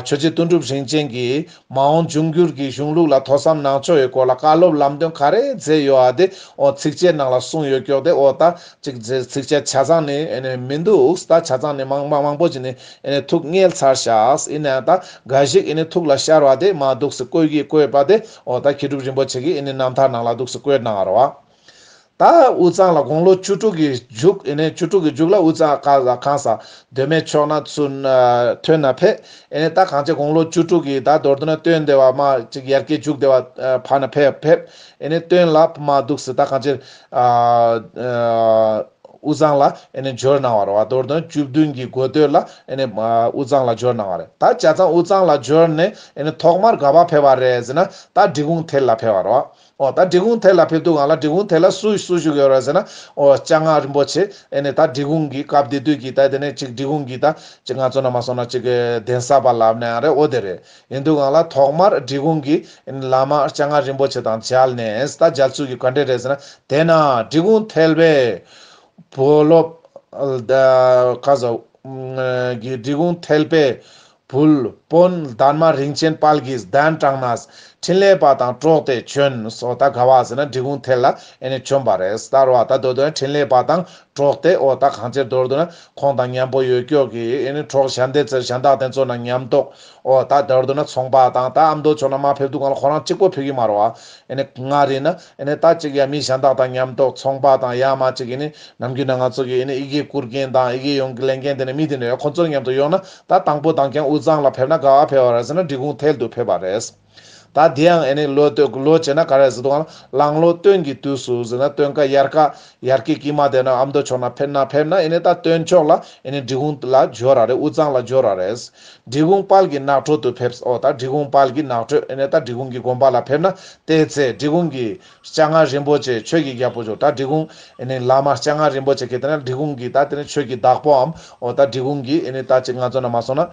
ཆོས་རྗེ་དོན་གྲུབ་རིན་ཆེན་གྱིས། མ་འོངས་འབྱུང་འགྱུར་གྱི་གཞུང་ལུགས་ལ་ཐོས་བསམ་གནང་ཕྱོགས་ཡི་སྐོར་ལ་བཀའ་སློབ་ལམ་སྟོན་ག་རེ་མཛད་ཡོད་ དེ་ཨོ་ཚིགས་བཅད་ནང་ལ་གསུངས་ཡོད་ཀྱོག་དེ་ཨོ་ད་ཅིག་ཚིགས་བཅད་ཆ་ཚང་ནི་ཨེ་ནི་མི་འདུག་ད་ཆ་ཚང་ནི་མང་མང་མང་པོ་ཅིག་ནི་ཨེ་ནི་ཐུགས་མངལ་ཚར་ཤག་ཡིན་ནའང་ད་འགའ་ཞིག་ཨེ་ནི་ཐུགས་ལ་ཤར་བ་དེ་མ་འདུག་སེ་བཀོད་ཀྱི་བཀོད་པ་དེ་ཨོ་ད་མཁས་གྲུབ་རིན་པོ་ཆེ་གིས་ཨེ་ནི་རྣམ་ཐར་ནང་ལ་འདུག་སེ་བཀོད་གནང་བ་རེད་བ། ད་དབུས་གཙང་ལ་དགུང་ལོ་བཅུ་དྲུག་གི་མཇུག་ཨེ་ནི་བཅུ་དྲུག་གི་མཇུག་ལ་དབུས་གཙང་ག་ལ་གང་ས་མདོ་སྨད་ཕྱོགས་ན་ཚུར་ཐོན་ན་ཕེབས། ཨེ་ནི་ད་གང་ཅི་དགུང་ལོ་བཅུ་དྲུག་གི་ད་མདོར་བསྡུ་ན་སྟོན་སྡེ་བ་མ་ཅིག་ཡར་རྒྱས་འཇུག་སྡེ་བ་ཕ་ན་ཕེབས་ཕེབས། ཨེ་ནི་སྟོན་ལ་མ་འདུག་སེ་ད་གང་ཅི་དབུས་གཙང་ལ་ཨེ་ནི་འབྱོར་གནང་བ་རེད་བ། མདོར་བསྡུ་ན་བཅུ་བདུན་གྱི་འགོ་སྟོད་ལ་ཨེ་ནི་དབུས་གཙང་ལ་འབྱོར་གནང་བ་རེད། ད་བྱས་ཙང་དབུས་གཙང་ལ་འབྱོར་ནས་ཨེ་ནི་ཐོག་མར་ག་པ་ཕེབས་པ་རེད་ཟེར་ན་ད་འབྲི་གུང་ཐེལ་ལ་ཕེབས་པ་རེད་བ། ཨོ་ད་འབྲི་གུང་ཐེལ་ལ་ཕེབས་དུས་སྒང་ལ་འབྲི་གུང་ཐེལ་ལ་སུ་སུ་བཞུགས་ཡོད་རེད་ཟེར་ན། ཨོ་སྤྱན་སྔ་རིན་པོ་ཆེ་ཨེ་ནི་ད་འབྲི་གུང་གི་སྐབས་དེ་དུས་ཀྱི་ད་དེ་ནས་ཅིག་འབྲི་གུང་གི་ད་ཅིག་ང་ཚོ་ནང་མ་སོང་ན་ཅིག་གདན་ས་པ་ལབ་ན་ཡང་རེད། ཨོ་དེ་རེད། ཡིན་དུས་སྒང་ལ་ཐོག་མར་འབྲི་གུང་གི་ཨེ་ནི་བླ་མ་སྤྱན་སྔ་རིན་པོ་ཆེ་དང་མཇལ་ནས་ད་མཇལ་ཚུལ་གྱི་ག་འདྲ་རེད་ཟེར་ན། དེ་ན་འབྲི་གུང་ཐེལ་པས་བུ་སློབ་ད་ག་ཟེར་གི་འབྲི་གུང་ཐེལ་པས་བུ་སློབ་དཔོན་དར་མ་རིན་ཆེན་དཔལ་གྱིས་གདན་དྲངས་ནས་འཕྲིན་ལས་པ་དང་གྲོགས་ཏེ་བྱོན་སོ། ད་ག་བ་ཟེར་ན་འབྲི་གུང་ཐེལ་ལ་ཨེ་ནི་བྱོན་པ་རེད། ད་རོ་ད་མདོར་བསྡུ་ན་འཕྲིན་ལས་པ་དང་གྲོགས་ཏེ་ཨོ་ད་གང་ཅིར་མདོར་བསྡུ་ན་ཁོང་དང་མཉམ་པོ་ཡོད་ཀྱོག་གི་ཨེ་ནི་གྲོགས་གཞན་དེ་ཚོ་གཞན་དག་དེ་ཚོ་ནང་མཉམ་གཏོགས་ཨོ་ད་མདོར་བསྡུ་ན་ཚོང་པ་དང་ད་ཨ་མདོ་ཕྱོགས་ན་མ་ཕེབས་དུས་སྒང་ལ་ཁོ་རང་གཅིག་པོ་ཕེབས་ཀྱི་མ་རེད་བ། ཨེ་ནི་སྔར་ཡིན་ན་ཨེ་ནི་ད་ཅིག་ཡ་མི་གཞན་དག་དང་མཉམ་གཏོགས་ཚོང་པ་དང་ཡ་མ་ཅིག་ཨེ་ནི་ནམ་རྒྱུན་ན་ང་ཚོ་གི་ཨེ་ནི་ཡི་གེ་བསྐུར་མཁན་དང་ཡི་གེ་ཡོང་གི་ལེན་མཁན་དེ་ནི་མི་དེ་འདྲ་ཡོད། ཁོ་ཚོ་མཉམ་དུ་ཡོང་ན་ད་དང་པོ་དང་རྐྱང་དབུས་གཙང་ལ་ཕེབས་ན་ག་བ་ཕེབས་པ་རེད་ཟེར་ན་འབྲི་གུང་ཐེལ་དུ་ཕེབས་པ་རེད། ད་དེ་ཡང་ཨེ་ནི་ལོ་སྟོད་ལོ་བྱས་ན་ག་རེ་ཟེར་དུས་སྒང་ལ་གླང་ལོ་སྟོན་གྱི་དུས་སུ་ཟེར་ན་སྟོན་ཁ་དབྱར་ཁ་དབྱར་ཁའི་དཀྱིལ་མ་དེ་ན་ཨ་མདོ་ཕྱོགས་ན་ཕེབས་ན་ཕེབས་ན་ཨེ་ནི་ད་སྟོན་ཕྱོགས་ལ་ཨེ་ནི་འབྲི་གུང་ལ་འབྱོར་ར་རེད། དབུས་གཙང་ལ་འབྱོར་ར་རེད། འབྲི་གུང་དཔལ་གྱི་ནགས་ཁྲོད་དུ་ཕེབས། ཨོ་ད་འབྲི་གུང་དཔལ་གྱི་ནགས་ཁྲོད་ཨེ་ནི་ད་འབྲི་གུང་གི་དགོན་པ་ལ་ཕེབས་ན་དེ་ཚེ་འབྲི་གུང་གི་སྤྱན་སྔ་རིན་པོ་ཆེ་ཆོས་ཀྱི་རྒྱལ་པོ་ཆོས་ད་འབྲི་གུང་ཨེ་ནི་བླ་མ་སྤྱན་སྔ་རིན་པོ་ཆེ་གི་དེ་ན་འབྲི་གུང་གི་ད་དེ་ནི་ཆོས་ཀྱི་བདག་པོའམ་ཨོ་ད་འབྲི་གུང་གི་ཨེ་ནི་ད་ཅིག་ང་ཚོ་ན་མ་སོང་ན་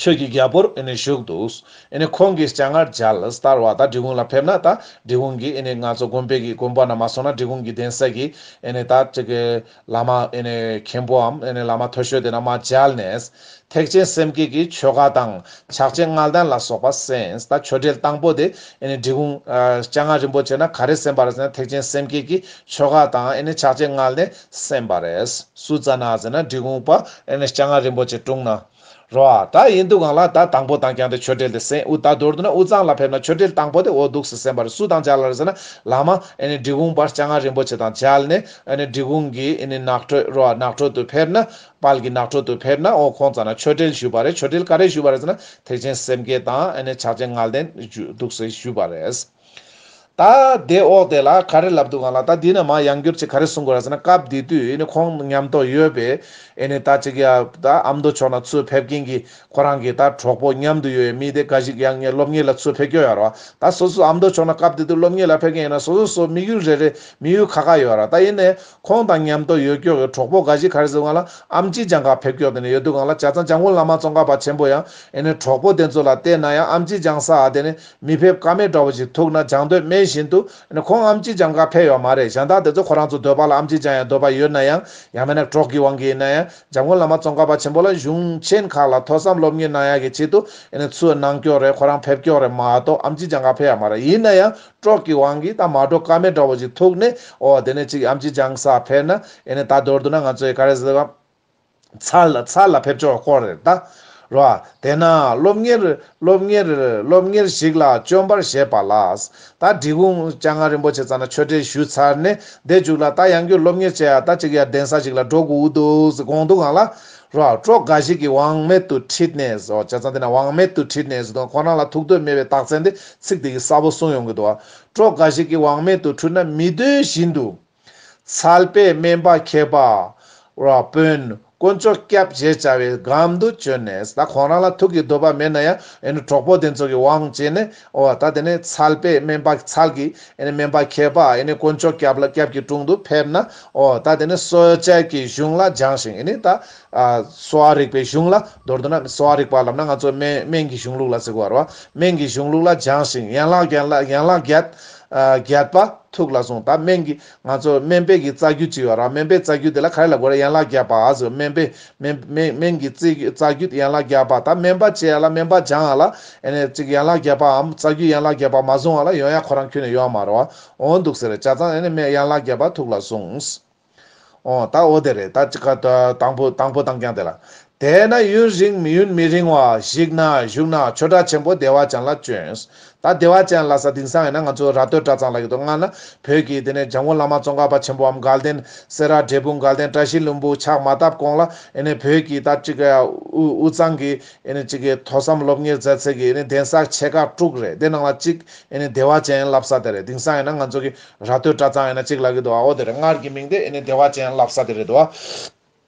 ཆོས་ཀྱི་རྒྱལ་པོར་ཨེ་ནི་བཞུགས་འདུག་ཨེ་ནི་ཁོང་གི་སྤྱན་སྔར་མཇལ་སྟེར་བ་ད་འབྲི་གུང་ལ་ཕེབས་ན་ད་འབྲི་གུང་གི་ཨེ་ནི་ང་ཚོ་དགོན་པའི་གི་དགོན་པ་ན་མ་སོང་ན་འབྲི་གུང་གི་གདན་ས་གི་ཨེ་ནི་ད་ཅིག་གི་བླ་མ་ཨེ་ནི་མཁན་པོའམ་ཨེ་ནི་བླ་མ་མཐོ་ཤོས་དེ་ན་མ་མཇལ་ནས། ཐེག་ཆེན་སེམས་བསྐྱེད་ཀྱི་ཆོ་ག་དང་ཕྱག་ཆེན་བསྔགས་ལྡན་ལ་སོགས་པ་གསན། ད་ཆོས་འབྲེལ་དང་པོ་དེ་ཨེ་ནི་འབྲི་གུང་ཨ་སྤྱན་སྔ་རིན་པོ་ཆེ་ན་ག་རེ་གསན་པ་རེད་ཟེར་ན་ཐེག་ཆེན་སེམས་བསྐྱེད་ཀྱི་ཆོ་ག་དང་ཨེ་ནི་ཕྱག་ཆེན་བསྔགས་ལྡན་གསན་པ་རེད། སུ་ཙ་ན་ཟེར་ན་འབྲི་གུང་པ་ཨེ་ནི་སྤྱན་སྔ་རིན་པོ་ཆེ་དྲུང་ན་རོ། ད་ཡིན་དུས་སྒང་ལ་ད་དང་པོ་དང་རྐྱང་དེ་ཆོས་འབྲེལ་དེ་གསན། ཨུ་ད་མདོར་བསྡུ་ན་དབུས་གཙང་ལ་ཕེབས་ན་ཆོས་འབྲེལ་དང་པོ་དེ་འོ་འདུག་སེ་གསན་པ་རེད། སུ་དང་མཇལ་ལ་རེད་ཟེར་ན་བླ་མ་ཨེ་ནི་འབྲི་གུང་པ་སྤྱན་སྔ་རིན་པོ་ཆེ་དང་མཇལ་ནས་ཨེ་ནི་འབྲི་གུང་གི་ཨེ་ནི་ནགས་ཁྲོད་རོ་ནགས་ཁྲོད་དུ་ཕེབས་ན། དཔལ་གྱི་ནགས་ཁྲོད་དུ་ཕེབས་ན་ཨོ་ཁོང་ཙ་ན་ཆོས་འབྲེལ་ཞུས་པ་རེད། ཆོས་འབྲེལ་ག་རེ་ཞུས་པ་རེད་ཟེར་ན་ཐེག་ཆེན་སེམས་བསྐྱེད་དང་ཨེ་ནི་ཕྱག་ཆེན་བསྔགས་ལྡན་ཞུ་འདུག་སེ་ཞུས་པ་རེད། ད་དེ་འོག་དེ་ལ་ག་རེ་ལབ་འདུག་ག་ལ། ད་འདི་ན་མ་ཡང་བསྐྱར་ཅིག་ག་རེ་གསུང་དགོས་རེད་ཟེར་ན་སྐབས་དེ་དུས་ཨེ་ནི་ཁོང་མཉམ་དུ་ཡོད་པའི་ཨེ་ནི་ད་ཅིག་ཡ་ད་ཨ་མདོ་ཕྱོགས་ན་ཚུར་ཕེབས་མཁན་གྱི་ཁོ་རང་གི་ད་གྲོགས་པོ་མཉམ་དུ་ཡོད་པའི་མི་དེ་འགའ་ཞིག་ཡང་ངས་སློབ་གཉེར་ལ་ཚུར་ཕེབས་ཀྱི་ཡོད་རེད་བ། ད་སོ་སོ་ཨ་མདོ་ཕྱོགས་ན་སྐབས་དེ་དུས་སློབ་གཉེར་ལ་ཕེབས་མཁན་ཡིན་ན་སོ་སོ་སོ་དམིགས་ཡུལ་རེ་རེ་དམིགས་ཡུལ་ཁ་ཁ་ཡོད་རེད། ད་ཡིན་ནའི་ཁོང་དང་མཉམ་དུ་ཡོད་ཀྱོག་གི་གྲོགས་པོ་འགའ་ཞིག་ག་རེ་ཟེར་བ་ལ་ཨམ་ཆི་ལྗང་ཁ་ཕེབས་ཀྱོག་དེ་ནས་ཡོད་དུས་སྒང་ལ་བྱས་ཙང་འཇམ་མགོན་བླ་མ་ཙོང་ཁ་པ་ཆེན་པོ་ཡང་ཨེ་ནི་གྲོགས་པོ་དེ་ཚོ་ལ་བལྟས་ན་ཡང་ཨམ་ཆི་ལྗང་ས་ཨ་དེ་ནི་མི་ཕེབས་ཀ་མེད་འདྲ་བོ་ཞིག་ཐུག་ན་སྦྱང་འདོད་མེད་བཞིན་དུ་ཨེ་ནི་ཁོང་ཨམ་ཆི་ལྗང་ཁ་ཕེབས་ཡོད་མ་རེད། གཞན་དག་དེ་ཚོ་ཁོ་རང་ཚོ་འདོད་པ་ལ་ཨམ་ཆི་ལྗང་ཡང་འདོད་པ་ཡོད་ན་ཡང་ཡང་མིན་ན་གྲོགས་ཀྱི་དབང་གིས་ཡིན་ན་ཡང་། འཇམ་མགོན་བླ་མ་ཙོང་ཁ་པ་ཆེན་པོ་ལ་གཞུང་ཆེན་ཁག་ལ་ཐོས་བསམ་སློབ་གཉེར་གནང་ཡག་གི་ཆེད་དུ་ཨེ་ནི་ཚུར་གནང་ཀྱོག་རེད། ཁོ་རང་ཕེབས་ཀྱོག་རེད་མ་གཏོགས་ཨམ་ཆི་ལྗང་ཁ་ཕེབས་ཡ་མ་རེད། ཡིན་ན་ཡང་གྲོགས་ཀྱི་དབང་གིས་ད་མ་འགྲོ་ཀ་མེད་འདྲ་བོ་ཞིག་ཐུག་ནས་ཨོ་དེ་ནས་ཅིག་ཨམ་ཆི་ལྗང་ས་ཕེབས་ན་ཨེ་ནི་ད་མདོར་བསྡུ་ན་ང་ཚོས་ག་རེ་ཟེར་བ། ཚར་ལ་ཚར་ལ་ཕེབས་ཀྱོག་སྐོར་རེད་ད། རོ། དེས་ན་སློབ་གཉེར་སློབ་གཉེར་སློབ་གཉེར་ཞིག་ལ་བརྩོན་པར་བྱེད་པ་ལ། ད་འབྲི་གུང་སྤྱན་སྔ་རིན་པོ་ཆེ་རྩ་ན་ཆོས་འབྲེལ་ཞུས་ཚར་ནས་དེ་མཇུག་ལ་ད་ཡང་བསྐྱར་སློབ་གཉེར་བྱེད་ཡ་ད་ཅིག་ཡ་གདན་ས་ཞིག་ལ་འགྲོ་དགོས་འདུག་ཟེར་དགོངས་འདུག་གང་ལ། རོ། སྲོག་འགའ་ཞིག་གིས་དབང་མེད་དུ་ཁྲིད་ནས་ཟོ་བྱས་ཙང་དེ་ན་དབང་མེད་དུ་ཁྲིད་ནས་ཟེར་དུས་ཁོ་རང་ལ་ཐུག་འདོད་མེད་པའི་རྟགས་མཚན་དེ་ཚིག་དེ་གིས་གསལ་པོ་གསུངས་ཡོང་གི་འདུག་བ། སྲོག་འགའ་ཞིག་གིས་དབང་མེད་དུ་ཁྲིད་ན་མི་འདོད་བཞིན་དུ། ཚལ་པས་སྨན་པ་མཁས་པ་ར་དཔོན་དཀོན་མཆོག་སྐྱབས་ཞེས་བྱ་བའི་གམ་དུ་བྱོན་ནས། ད་ཁོང་རང་ལ་ཐུག་གི་འདོད་པ་མེད་ན་ཡང་ཨེ་ནི་གྲོགས་པོ་དེ་ཚོ་གི་དབང་བྱས་ནས་ཨོ་ད་དེ་ནས་ཚལ་པས་སྨན་པ་ཚལ་གྱི་ཨེ་ནི་སྨན་པ་མཁས་པ་ཨེ་ནི་དཀོན་མཆོག་སྐྱབས་ལ་སྐྱབས་ཀྱི་དྲུང་དུ་ཕེབས་ན་ཨོ་ད་དེ་ནས་གསོལ་ཇ་གྱི་གཞུང་ལ་སྦྱངས་ཤིང་ཨེ་ནི་ད་ ཨ་གསོ་བ་རིག་པའི་གཞུང་ལ། མདོར་བསྡུ་ན་གསོ་བ་རིག་པ་ལབ་ན་ང་ཚོ་སྨན་སྨན་གྱི་གཞུང་ལུགས་ལ་ཟེར་དགོས་པ་རེད་བ། སྨན་གྱི་གཞུང་ལུགས་ལ་སྦྱངས་ཤིང་ཡན་ལག་ཡན་ལག་ཡན་ལག་བརྒྱད་ཨ་བརྒྱད་པ་ཐུགས་ལ་བཟུང་། ད་སྨན་གྱི་ང་ཚོ་སྨན་པའི་གི་རྩ་རྒྱུད་ཅིག་ཡོད་ར། སྨན་པའི་རྩ་རྒྱུད་དེ་ལ་ག་རེ་ལབ་དགོས་རེད། ཡན་ལག་བརྒྱད་པ་ཟེར། སྨན་པའི་སྨན་སྨན་སྨན་གྱི་རྩ་རྒྱུད་ཡན་ལག་བརྒྱད་པ། ད་སྨན་པ་བྱེད་ཡ་ལ་སྨན་པ་སྦྱང་ཡ་ལ་ཨེ་ནས་ཅིག་ཡན་ལག་བརྒྱད་པའམ་རྩ་རྒྱུད་ཡན་ལག་བརྒྱད་པ་མ་བཟུང་བ་ལ་ཡོང་ཡ་ཁོ་རང་ཁྱོན་ནས་ཡོད་མ་རེད་བ། འོ་འདུག་ཟེར་རེད། བྱས་ཙང་ཨེ་ནས་སྨན་ཡན་ལག་བརྒྱད་པ་ཐུགས་ལ་བཟུང་། འོ་ད་འོ་དེ་རེད། ད་ཅིག་ག་ད་དང་པོ་དང་པོ་དང་རྐྱང་དེ་ལ། དེས་ན་ཡུན་རིང་ཡུན་མི་རིང་བར་ཞིག་ན་བཞུགས་ན་ཆོས་གྲྭ་ཆེན་པོ་བདེ་བ་ཅན་ལ་བྱོན། ད་བདེ་བ་ཅན་ལ་ཟེར་དེང་སང་ཡིན་ན་ང་ཚོ་ར་སྟོད་གྲྭ་ཚང་ལབ་ཀྱི་འདུག་སྔ་ན་བོད་ཀྱི་དེ་ནས་འཇམ་མགོན་བླ་མ་ཙོང་ཁ་པ་ཆེན་པོའམ་དགའ་ལྡན་སེ་ར་འབྲས་སྤུངས་དགའ་ལྡན་བཀྲ་ཤིས་ལྷུན་པོ་ཕྱག་མ་བཏབ་གོང་ལ་ཨེ་ནས་བོད་ཀྱི་ད་ཅིག་དབུས་དབུས་གཙང་གི་ཨེ་ནས་ཅིག་གི་ཐོས་བསམ་སློབ་གཉེར་མཛད་ཚད་ཀྱི་ཨེ་ནས་གདན་ས་ཆེ་ཁག་དྲུག་རེད། དེ་ནང་ལ་གཅིག་ཨེ་ནས་བདེ་བ་ཅན་ལབ་ས་དེ་རེད། དེང་སང་ཡིན་ན་ང་ཚོ་གི་ར་སྟོད་གྲྭ་ཚང་ཡིན་ན་གཅིག་ལབ་ཀྱི་འདུག་འོ་དེ་རེད། སྔར་གྱི་མིང་དེ་ཨེ་ནས་བདེ་བ་ཅན་ལབ་ས་དེ་རེད་འདུག་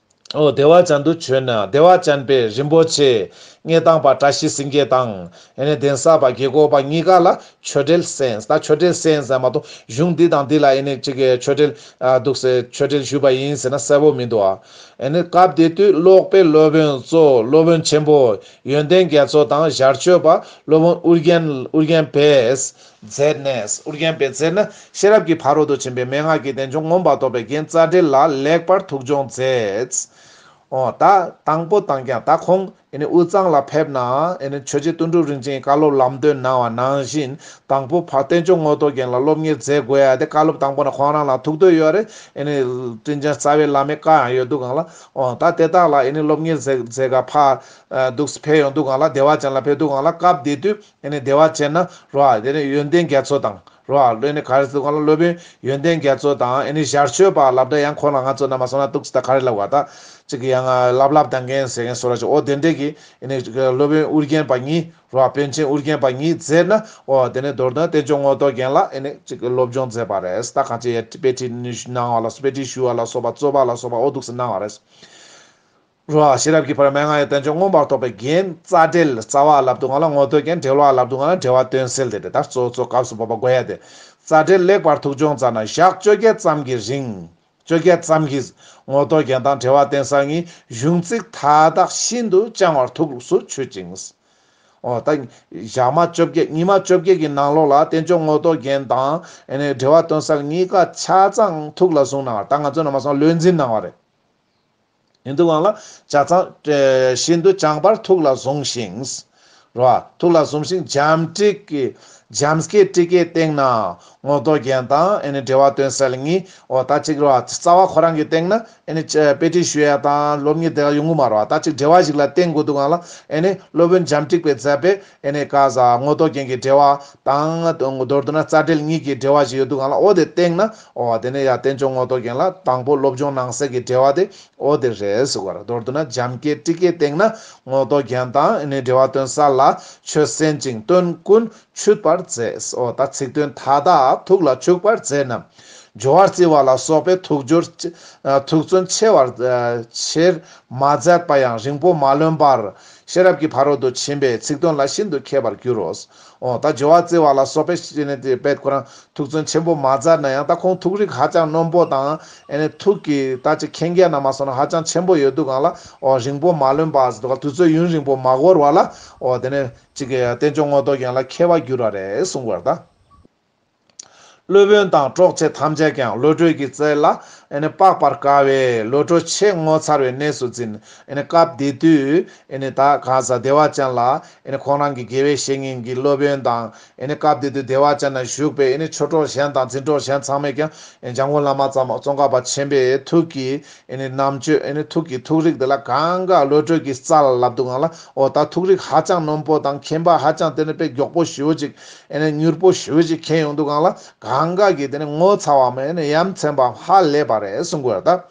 འོ་བདེ་བ་ཅན་དུ་བྱོན་ན་བདེ་བ་ཅན་པས་རིན་པོ་ཆེ་སྙེ་ཐང་པ་བཀྲ་ཤིས་སེང་གེ་དང་ཨེ་ནས་གདན་ས་པ་དགེ་ལེགས་པ་གཉིས་ཀ་ལ་ཆོས་འབྲེལ་གསན། ད་ཆོས་འབྲེལ་གསན་ཟེར་མ་གཏོགས་གཞུང་འདི་དང་འདི་ལ་ཨེ་ནས་ཅིག་གི་ཆོས་འབྲེལ་ཨ་འདུག་ཟེར་ཆོས་འབྲེལ་ཞུས་པ་ཡིན་ཟེར་ན་གསལ་པོ་མི་འདུག་ཨ། ཨེ་ནས་སྐབས་དེ་དུས་སློབ་དཔོན་སློབ་དཔོན་གཙོ་སློབ་དཔོན་ཆེན་པོ་ཡོན་ཏན་རྒྱ་མཚོ་དང་ཞར་ཆོས་པ་སློབ་དཔོན་ཨུ་རྒྱན་ཨུ་རྒྱན་པས་མཛད་ནས། ཨུ་རྒྱན་པས་མཛད་ན་ཤེས་རབ་ཀྱི་ཕ་རོལ་ཏུ་ཕྱིན་པའི་མན་ངག་གི་རྟེན་འབྱུང་མངོན་པར་རྟོགས་པའི་རྒྱན་རྩ་འགྲེལ་ལ་ལེགས་པར་ཐུགས་སྦྱོང་མཛད། འོ་ད་དང་པོ་དང་རྐྱང་ད་ཁོང་ཨེ་ནི་དབུས་གཙང་ལ་ཕེབས་ནའང་ཨེ་ནི་ཆོས་རྗེ་དོན་གྲུབ་རིན་ཆེན་གྱིས་བཀའ་སློབ་ལམ་སྟོན་གནང་བ་ནང་བཞིན་དང་པོ་ཕར་བསྟན་སྐྱོང་ངོ་ཐོག་རྒྱན་ལ་སློབ་གཉེར་མཛད་དགོས་ཡ་དེ་བཀའ་སློབ་དང་པོ་ནས་ཁོང་རང་ལ་ཐུགས་འདོད་ཡོད་རེད། ཨེ་ནི་དྲིན་ཅན་རྩ་བའི་བླ་མའི་བཀའ་ཡང་ཡོད་འདུག་གང་ལ། འོ་ད་དེ་དག་ལ་ཨེ་ནི་སློབ་གཉེར་མཛད་མཛད་ག་ཕར་འདུག་ཕེབས་ཡོང་འདུག་གང་ལ། བདེ་བ་ཅན་ལ་ཕེབས་འདུག་གང་ལ། སྐབས་དེ་དུས་ཨེ་ནི་བདེ་བ་ཅན་ན་རོ་ཨ་དེ་ནི་ཡོན་ཏན་རྒྱ་མཚོ་དང་རོ་ཨ་ལོས་ནི་ག་རེ་ཟེར་གང་ལ། སློབ་དཔོན་ཡོན་ཏན་རྒྱ་མཚོ་དང་ཨེ་ནི་ཞར་ཆོས་པ་ལབ་ད་ཡང་ཁོང་ལ་ང་ཚོ་རྣམ་པ་སོང་ན་འདུག་ད་ག་རེ་ལབ་ག་ད་ཅིག་ཡང་ལབ་ལབ་དང་མཁན་ཟེར་མཁན་སོ་ར་ཅིག་འོ་དེ་འདྲས་ཀྱི་ཨེ་ནི་སློབ་དཔོན་ཨུ་རྒྱན་པ་གཉིས་རོ་ཨ་པཎ་ཆེན་ཨུ་རྒྱན་པ་གཉིས་མཛད་ན་འོ་དེ་ནི་མདོར་ན་བསྟན་སྐྱོང་ངོ་ཐོག་རྒྱན་ལ་ཨེ་ནི་ཅིག་སློབ་སྦྱོང་མཛད་པ་རེད། ད་གང་ཅི་ཡ་དཔེ་ཁྲིད་གནང་བ་ལ་དཔེ་ཁྲིད་ཞུ་བ་ལ་སོགས་པ་རྩོད་པ་ལ་སོགས་པ་འོ་འདུག་སེ་གནང་བ་རེད། རོ་ཨ་ཤེས་རབ་ཀྱི་ཕ་རོལ་མན་ངག་གི་རྟེན་འབྱུང་མངོན་པར་རྟོགས་པའི་རྒྱན་རྩ་འགྲེལ། རྩ་བ་ལབ་དུས་སྒང་ལ་ངོ་ཐོག་རྒྱན། འགྲེལ་བ་ལབ་དུས་སྒང་ལ་འགྲེལ་བ་སྟོན་གསལ་དེ་རེད། ད་གཙོ་གཙོ་སྐབས་སུ་བབ་པ་དགོས་ཡ་དེ། རྩ་འགྲེལ་ལེགས་པར་ཐུགས་སྦྱོང་མཛད་ན་ཞག་བཅོ་བརྒྱད་ཙམ་གྱི་རིང་། བཅོ་བརྒྱད་ཙམ་གྱིས་ངོ་ཐོག་རྒྱན་དང་འགྲེལ་བ་སྟོན་གསལ་གཉིས་གཞུང་ཚིག་མཐའ་དག་ཤིན་ཏུ་བྱང་བར་ཐུགས་སུ་ཆུད་ཅིང་། འོ་ད་ཞག་མ་བཅོ་བརྒྱད་ཉི་མ་བཅོ་བརྒྱད་ཀྱི་ནང་ལོགས་ལ་བསྟན་སྐྱོང་ངོ་ཐོག་རྒྱན་དང་ཨེ་ནི་འགྲེལ་བ་སྟོན་གསལ་གཉིས་ཀ་ཆ་ཚང་ཐུགས་ལ་བཟུང་གནང་བ། ད་ང་ཚོ་རྣམ་པ་ཚོ་ལ་ལུས་འཛིན་གནང་བ་རེད། ཡིན་དུས་སྒང་ལ་ཆ་ཚང་ཨེ་ཤིན་ཏུ་བྱང་བར་ཐུགས་ལ་བཟུང་ཞིང་། རོ་ཨ་ཐུགས་ལ་བཟུང་ཞིང་འཇམ་ཏིག་གི་འཇམ་སྐད་ཏིག་གེའི་སྟེང་ན་ངོ་ཐོག་རྒྱན་དང་ཨེ་ནི་འགྲེལ་བ་སྟོན་གསལ་གཉིས། འོ་ད་ཅིག་རོ་ཨ་རྩ་བ་ཁོ་རང་གི་སྟེང་ན་ཨེ་ནི་དཔེ་ཁྲིད་ཞུ་ཡ་དང་སློབ་གཉེར་དེ་ག་ཡོང་གི་མ་རེད་བ། ད་ཅིག་འགྲེལ་བ་ཞིག་ལ་བརྟེན་དགོས་དུས་སྒང་ལ་ཨེ་ནི་སློབ་དཔོན་འཇམ་ཏིག་པས་མཛད་པའི་ཨེ་ནི་ག་ས་ངོ་ཐོག་རྒྱན་གྱི་འགྲེལ་བ་དང་མདོར་བསྡུ་ན་རྩ་འགྲེལ་གཉིས་ཀྱི་འགྲེལ་བ་ཞིག་ཡོད་དུས་སྒང་ལ། འོ་དེ་སྟེང་ན་འོ་དེ་ནས་ཡ་བསྟན་སྐྱོང་ངོ་ཐོག་རྒྱན་ལ་དང་པོ་སློབ་སྦྱོང་གནང་གསལ་གྱི་འགྲེལ་བ་དེ། འོ་དེ་རེད་ཟེར་བ་རེད། མདོར་བསྡུ་ན་འཇམ་སྐད་ཏིག་གེའི་སྟེང་ན་ངོ་ཐོག་རྒྱན་དང་ཨེ་ནི་འགྲེལ་བ་སྟོན་གསལ་ལ་ཆོས་གསན་ཅིང་དོན་ཀུན་ཆུད་པར་མཛད། འོ་ད་ཚིག་དོན་མཐའ་དག་ཐུགས་ལ་ཆུད་པར་མཛད་རྣམས། སྦྱོར་བ་བརྩི་བ་ལ་སོགས་པའི་ཐུགས་སྦྱོར་ཨ་ཐུགས་བརྩོན་ཆེ་བར་ཨ་ཆེར་མ་མཛད་པ་ཡང་རིང་པོ་མ་ལོན་པར་ཤེས་རབ་ཀྱི་ཕ་རོལ་ཏུ་ཕྱིན་པའི་ཚིག་དོན་ལ་ཤིན་ཏུ་མཁས་པར་འགྱུར་རོ། འོ་ད་སྦྱོར་བ་བརྩི་བ་ལ་སོགས་པའི་ཤེས་ནས་དེ་དཔེ་ཁོ་རང་ཐུགས་བརྩོན་ཆེན་པོ་མ་མཛད་ན་ཡང་། ད་ཁོང་ཐུགས་རིག་ཧ་ཅང་རྣོན་པོ་དང་ཨེ་ནི་ཐུགས་ཀྱི་ད་ཅིག་མཁྱེན་རྒྱ་རྣམ་པ་སོང་ན་ཧ་ཅང་ཆེན་པོ་ཡོད་དུས་སྒང་ལ། འོ་རིང་པོ་མ་ལོན་པ་ཟེར་དུས་སྒང་ལ་དུས་ཚོད་ཡུན་རིང་པོ་མ་འགོར་བ་ལ། འོ་དེ་ནས་ཅིག་གི་བསྟན་སྐྱོང་ངོ་ཐོག་རྒྱན་ལ་མཁས་པར་འགྱུར་བ་རེད་གསུང་བར་ད། སློབ་དཔོན་དང་གྲོགས་མཆེད་ཐམས་ཅད་ཀྱང་བློ་གྲོས་ཀྱི་རྩལ་ལ་ཨེ་ནི་དཔག་པར་དཀའ་བས་བློ་གྲོས་ཆེས་ངོ་མཚར་བའི་གནས་སུ་འཛིན། ཨེ་ནི་སྐབས་དེ་དུས་ཨེ་ནི་ད་ག་ས་བདེ་བ་ཅན་ལ་ཨེ་ནི་ཁོང་རང་གི་དགེ་བའི་བཤེས་གཉེན་གྱི་སློབ་དཔོན་དང་། ཨེ་ནི་སྐབས་དེ་དུས་བདེ་བ་ཅན་ན་བཞུགས་པའི་ཨེ་ནི་ཆོས་གྲོགས་གཞན་དང་འཛིན་གྲོགས་གཞན་ཚང་མས་ཀྱང་ཨེ་འཇམ་མགོན་བླ་མ་ཙམ་ཙོང་ཁ་པ་ཆེན་པོའི་ཐུགས་ཀྱི་ཨེ་ནི་རྣམ་དཔྱོད། ཨེ་ནི་ཐུགས་ཀྱི་ཐུགས་རིག་དེ་ལ་གང་ག་བློ་གྲོས་ཀྱི་རྩལ་ལབ་དུས་སྒང་ལ། འོ་ད་ཐུགས་རིག་ཧ་ཅང་རྣོན་པོ་དང་མཁྱེན་པ་ཧ་ཅང་དེ་ནི་དཔེ་མགྱོགས་པོ་ཞེ་པོ་ཅིག་ཨེ་ནི་མྱུར་པོ་ཞེ་པོ་ཅིག་མཁྱེན་ཡོང་དུས་སྒང་ལ། གང་ག་གི་དེ་ནི་ངོ་ཚ་བ་མེད་ནི་ཡ་མཚན་པ་ཧ་ལས་པ་རེད་གསུང་དགོས་ད།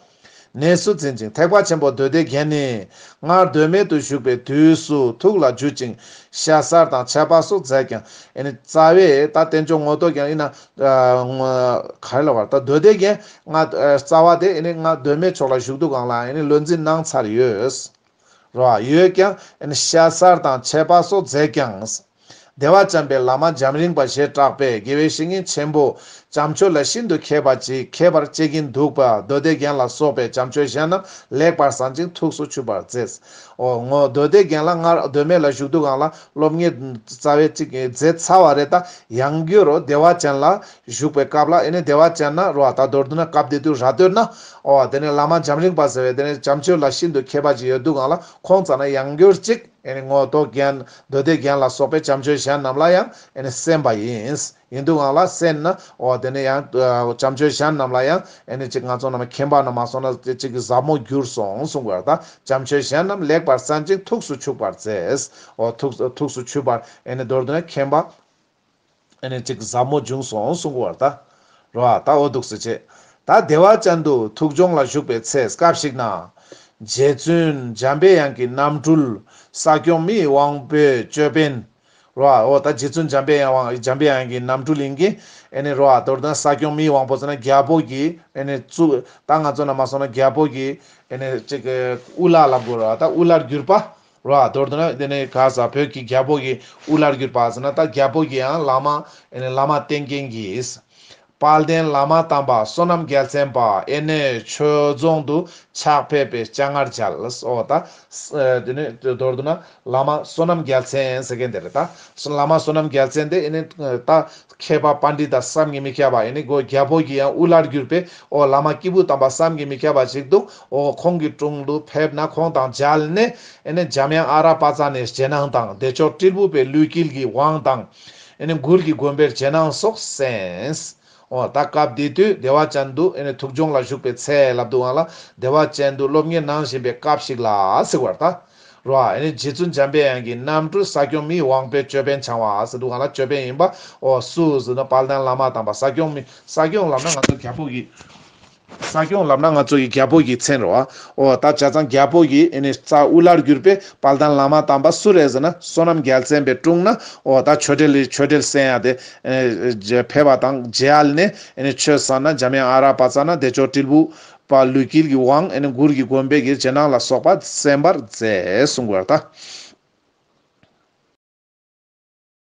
གནས་སུ་འཛིན་ཅིང་ཐེག་པ་ཆེན་པོ་མདོ་སྡེ་རྒྱན་ནི་སྔར་ཟློས་མེད་དུ་བཞུགས་པའི་དུས་སུ་ཐུགས་ལ་འཇུ་ཅིང་ཤ་ཟར་དང་ཆད་པ་སོགས་མཛད་ཀྱང་། ཨེ་ནི་རྩ་བའི་ད་བསྟན་སྐྱོང་ངོ་ཐོག་རྒྱན་ཡིན་ན་ཨ་ངོ་ག་རེ་ལབ་པར་ད་མདོ་སྡེ་རྒྱན་ང་ཨ་རྩ་བ་དེ་ཨེ་ནི་ང་ཟློས་མེད་ཕྱོགས་ལ་བཞུགས་དུས་སྒང་ལ་ཨེ་ནི་ལུས་འཛིན་གནང་ཚར་ཡོད། རོ་ཡོད་ཀྱང་ཨེ་ནི་ཤ་ཟར་དང་ཆད་པ་སོགས་མཛད་ཀྱང་། བདེ་བ་ཅན་པའི་བླ་མ་འཇམ་རིང་པ་ཞེས་གྲགས་པས། དགེ་བའི་བཤེས་གཉེན་ཆེན་པོ་བྱམས་ཆོས་ལ་ཤིན་ཏུ་མཁས་པ་ཅིག་མཁས་པར་བྱེད་ཀྱིན་འདུག་པ། མདོ་སྡེ་རྒྱན་ལ་སོགས་པའི་བྱམས་ཆོས་གཞན་རྣམས་ལེགས་པར་གསན་ཅིང་ཐུགས་སུ་ཆུད་པར་མཛད། ཨོ་ངོ་། མདོ་སྡེ་རྒྱན་ལ་སྔར་མདོ་སྨད་ལ་བཞུགས་དུས་སྒང་ལ་སློབ་གཉེར་རྩ་བའི་ཅིག་མཛད་ཚར་བ་རེད། ད་ཡང་བསྐྱར་རོ་བདེ་བ་ཅན་ལ་བཞུགས་པའི་སྐབས་ལ་ཨེ་ནི་བདེ་བ་ཅན་ན་རོ། ད་མདོར་བསྡུ་ན་སྐབས་དེ་དུས་ར་སྟོད་ན། ཨོ་དེ་ནས་བླ་མ་འཇམ་རིང་པ་ཟེར་བའི་དེ་ནས་བྱམས་ཆོས་ལ་ཤིན་ཏུ་མཁས་པ་ཅིག་ཡོད་དུས་སྒང་ལ་ཁོང་རྩ་ན་ཡང་བསྐྱར་ཅིག་ཨེ་ནི་ངོ་། མདོ་རྒྱན། མདོ་སྡེ་རྒྱན་ལ་སོགས་པའི་བྱམས་ཆོས་གཞན་རྣམས་ལ་ཡང་ཨེ་ནི་གསན་པ་ཡིན། ཡིན་དུས་སྒང་ལ་གསན་ན། འོ་དེ་ནས་ཡང་ཨ་བྱམས་ཆོས་གཞན་རྣམས་ལ་ཡང་ཨེ་ནི་ཅིག་ང་ཚོ་རྣམས་མཁྱེན་པ་ན་མ་སོང་ན་ཅིག་གི་ཟབ་མོ་གྱུར་སོང་གསུང་དགོས་ད། བྱམས་ཆོས་གཞན་རྣམས་ལེགས་པར་གསན་ཅིང་ཐུགས་སུ་ཆུད་པར་མཛད། འོ་ཐུགས་ཐུགས་སུ་ཆུད་པར་ཨེ་ནི་མདོར་བསྡུ་ན་མཁྱེན་པ་ཨེ་ནི་ཅིག་ཟབ་མོ་བྱུང་སོང་གསུང་དགོས་ད། རོ་ཨ་ད་འོ་འདུག་སེ་བྱས། ད་བདེ་བ་ཅན་དུ་ཐུགས་སྦྱོང་ལ་ཞུགས་པའི་ཚེ་སྐབས་ཤིག་ན། རྗེ་བཙུན་འཇམ་པའི་དབྱངས་ཀྱི་རྣམ་སྤྲུལ་ས་སྐྱོང་མི་ཡི་དབང་པོའི་ཅོད་པན། རོ་ཨ། འོ་ད་རྗེ་བཙུན་འཇམ་པའི་དབྱངས། འཇམ་པའི་དབྱངས་ཀྱི་རྣམ་སྤྲུལ་ཡིན་གྱི། ཨེ་ནི་རོ་ཨ་མདོར་བསྡུ་ན་ས་སྐྱོང་མི་ཡི་དབང་པོ་ཟེར་ན་རྒྱལ་པོ་གི་ཨེ་ནི་གཙུག་ད་ང་ཚོ་ན་མ་སོང་ན་རྒྱལ་པོ་གི་ཨེ་ནི་ཅིག་དབུ་བླ་ལབ་དགོས་རོ་ཨ། ད་དབུ་བླར་གྱུར་པ། རོ་ཨ་མདོར་བསྡུ་ན་དེ་ནི་ག་ས་བོད་ཀྱི་རྒྱལ་པོ་གི་དབུ་བླར་གྱུར་པ་ཟེར་ན་ད་རྒྱལ་པོ་གི་ཡང་བླ་མ་ཨེ་ནི་བླ་མ་བསྟེན་མཁན་གྱི། དཔལ་ལྡན་བླ་མ་དམ་པ་བསོད་ནམས་རྒྱལ་མཚན་པ་ཨེ་ནི་ཆོས་རྫོང་དུ་ཕྱག་ཕེབས་པའི་སྤྱན་སྔར་མཇལ། འོ་ད་དེ་ནི་མདོར་བསྡུ་ན་བླ་མ་བསོད་ནམས་རྒྱལ་མཚན་ཟེར་མཁན་དེ་རེད་ད། བླ་མ་བསོད་ནམས་རྒྱལ་མཚན་དེ་ཨེ་ནི་ད་མཁས་པ་པཎྜི་ཏ་བསམ་གྱིས་མི་ཁྱབ་པ་ཨེ་ནི་གོ་རྒྱལ་པོ་གི་ཡང་དབུ་བླར་གྱུར་པའི་འོ་བླ་མ་སྐྱེས་བུ་དམ་པ་བསམ་གྱིས་མི་ཁྱབ་པ་ཞིག་འདུག་འོ་ཁོང་གི་དྲུང་དུ་ཕེབས་ན་ཁོང་དང་མཇལ་ནས་ཨེ་ནི་འཇམ་དབྱངས་ཨ་ར་པ་ཙ་ནའི་རྗེས་གནང་དང་བདེ་མཆོག་སྤྲུལ་སྐུ་པའི་ལུས་དཀྱིལ་གྱི་དབང་དང་། ཨེ་ནི་མགུར་གྱི་དགོན་པའི་རྗེས་གནང་སོགས་གསན། འོ་ད་སྐབས་དེ་དུས་བདེ་བ་ཅན་དུ་ཨེ་ནི་ཐུགས་སྦྱོང་ལ་ཞུགས་པའི་ཚེ་ལབ་དུས་སྒང་ལ་བདེ་བ་ཅན་དུ་སློབ་གཉེར་གནང་བཞིན་པའི་སྐབས་ཤིག་ལ་ཟེར་བར་ད། རོ་ཨ་ཨེ་ནི་རྗེ་བཙུན་འཇམ་པའི་དབྱངས་ཀྱི་རྣམ་སྤྲུལ་ས་སྐྱོང་མི་ཡི་དབང་པོའི་ཅོད་པན་འཆང་བ་ཟེར་དུས་སྒང་ལ་ཅོད་པན་ཡིན་པ། འོ་སུ་ཟེར་ན་དཔལ་ལྡན་བླ་མ་དམ་པ་ས་སྐྱོང་མི། ས་སྐྱོང་ལབ་ན་ང་ཚོ་རྒྱལ་པོ་གི་ས་སྐྱོང་ལབ་ན་ང་ཚོ་ཡི་རྒྱལ་པོ་གི་མཚན་རེད་བ། འོ་ད་བྱས་ཙང་རྒྱལ་པོ་གི་ཨེ་ནི་རྩ་དབུ་བླར་གྱུར་པའི་དཔལ་ལྡན་བླ་མ་དམ་པ་སུ་རེད་ཟེར་ན་བསོད་ནམས་རྒྱལ་མཚན་པའི་དྲུང་ན་འོ་ད་ཆོས་འབྲེལ་ཆོས་འབྲེལ་གསན་ཡ་དེ་ཨེ་ནི་ཕེབས་པ་དང་མཇལ་ནས་ཨེ་ནི་ཆོས་གསན་ན་འཇམ་དབྱངས་ཨ་ར་པ་ཙ་ན་བདེ་མཆོག་སྤྲུལ་སྐུ་པ་ལུས་དཀྱིལ་གྱི་དབང་ཨེ་ནི་མགུར་གྱི་དགོན་པའི་གི་རྗེས་གནང་ལ་སོགས་པ་གསན་པར་མཛད་གསུང་དགོས་ད།